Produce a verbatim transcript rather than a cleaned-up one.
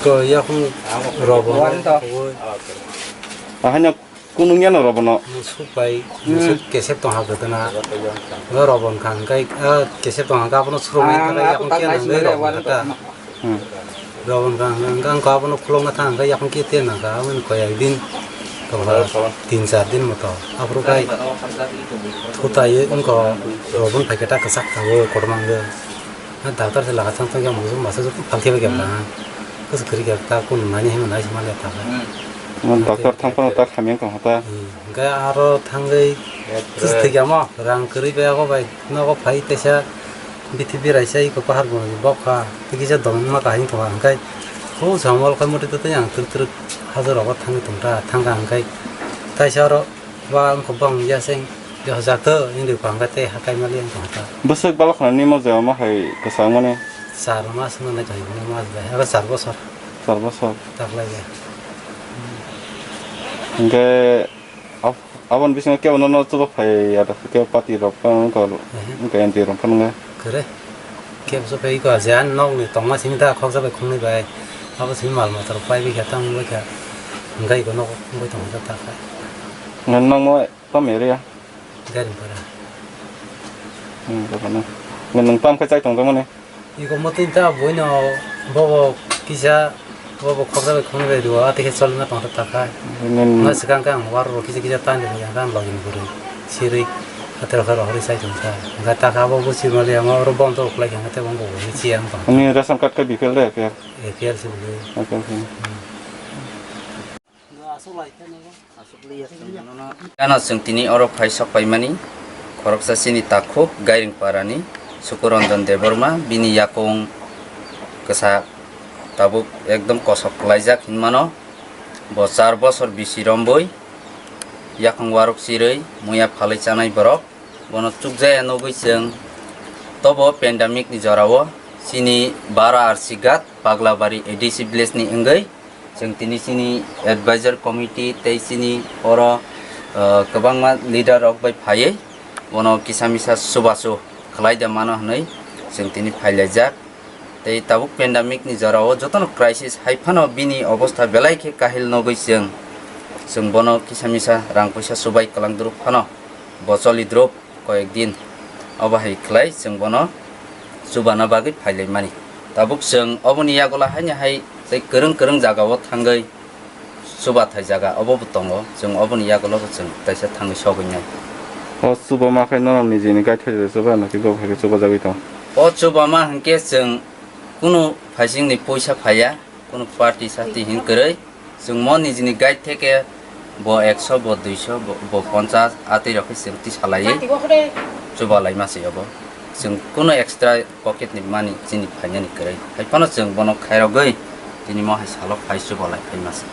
Ko yakung robo. Ahanya kunung yano robono. Musuk bai, musuk kesep tong ha gotana. Robo wngkha hingkai, ah, kesep tong ha, abono surumai Ah, hingkai, aku yakung tak khe nai nang sini bai robo robo wngkha ta. Hmm. Robo wngkha hingka, hingka abono khulokna thang hingkai, yakung khe te nangkha, aboni koi ek din, tin char din moto. Aphuru kai thutai wngkha, robo wngkha khe ta kwchak thago, kotorma wngkha. Doctor se laga thang thang yang musu masa joto phalke ba kebla. Kus kri kebla ta kun nani hima nai sima le ta. Mo doctor thang phano ta khamyang tong ta. Ga aro thangwi kus thik yamo rang kwrwi bai ago bai nogo phai tesa bithi birai sai ko pahar bo bok kha. Tiki ja dong ma kahing tong ang kai. Ko samol kai moti to yang truk truk hajar ogo thangwi tong ta thang ka ang kai. Taisa aro Ba wngkha bang ya seng, ya hojak to, hindi ko hangka te hakai mali wngkha hota. Bwswk balok khna nimo je omo hai kwchangmani? Char mas no nai thai mas bai, aba char bosor. Char bosor. Tak lai ya. Hingke ab-, abon bisingo kebo nono chuba phai ya da, kebo pati rok phano wngkha, Mhm. wngkha M P rok phano wngkha. Kere. Kebo so phai ko aje an nok ni tongma sini ta khoksa bai khungni bai. Abo sini mal motor pai bi kha tang bai kha. Hingke ko nok bai tong ta ta kha. Nang mo Tam area? Garing para. Hmm, to kana. Nang nang tam khe chai tong tongmani? Iko motwi ta boino bobo kisa, bobo khokra bai khoni bai duo, ate khe cholna tong ta kha. Nang Ma swkang khe ang war ro kisa kisa tan de yang kan login guri. Siri hatel kha rohori chai tong kha. Ga ta kha bo bo sima le ang oro bom to uklai kha te bom bo ni chi ang tong. Ani ration card khe B P L de, A P L? A P L si bulu. A P L si. Gana chwng tini oro phai sok paimani khoroksa chini takhuk Gairing parani Sukuranjan Debbarma, bini yakung kwsa tabuk ekdom kosok kwlaijak hinmano. Bo char bosor bisi romboi yakung warok chirwi muya phalwi chanai borok. Bono chukjaya nugwi chwng tobo pandemic ni jorao chini bara arsigat Paglabari A D C village ni wngwi chwng tini chini advisor committee tei chini oro, uh, kwbangma leader rok bai phaiwi bono kisa misa chubachu khlai da mano hwnwi chwng tini phailaijak. Tei tabuk pandemic ni jorao jotono crisis hai phano bini obostha belai khe kahil nugwi chwng, chwng bono kisa misa rang puisa chubai kwlang druk phano bo choli druk koyek din obo hai khlai chwng bono chubana bagwi phailaimani. Tabuk chwng oboni yagulo haino hai tei kwrwng kwrwng jagao thangwi chubathai jaga obo bo tongo, chwng oboni yagulo bo chwng kaisa thangwi sogwi nai. O chubama khe norok nijini gaithai chuba naki bo hai khe chubajagwi tong? O chubama hinkhe chwng kunu phaisingni poisa phaiya, kunu party sati hin kwrwi, chwng mo nijini guide theke bo ekso, bo duiso, bo, bo ponchas, atwi rok khe chwng tisalaiwi chubalai ma se obo. Chwng kunu extra pocket ni mani chini phainani kwrwi. Hai phano chwng bono khairogwi tini mo hai salo phai chubalai phai ma se.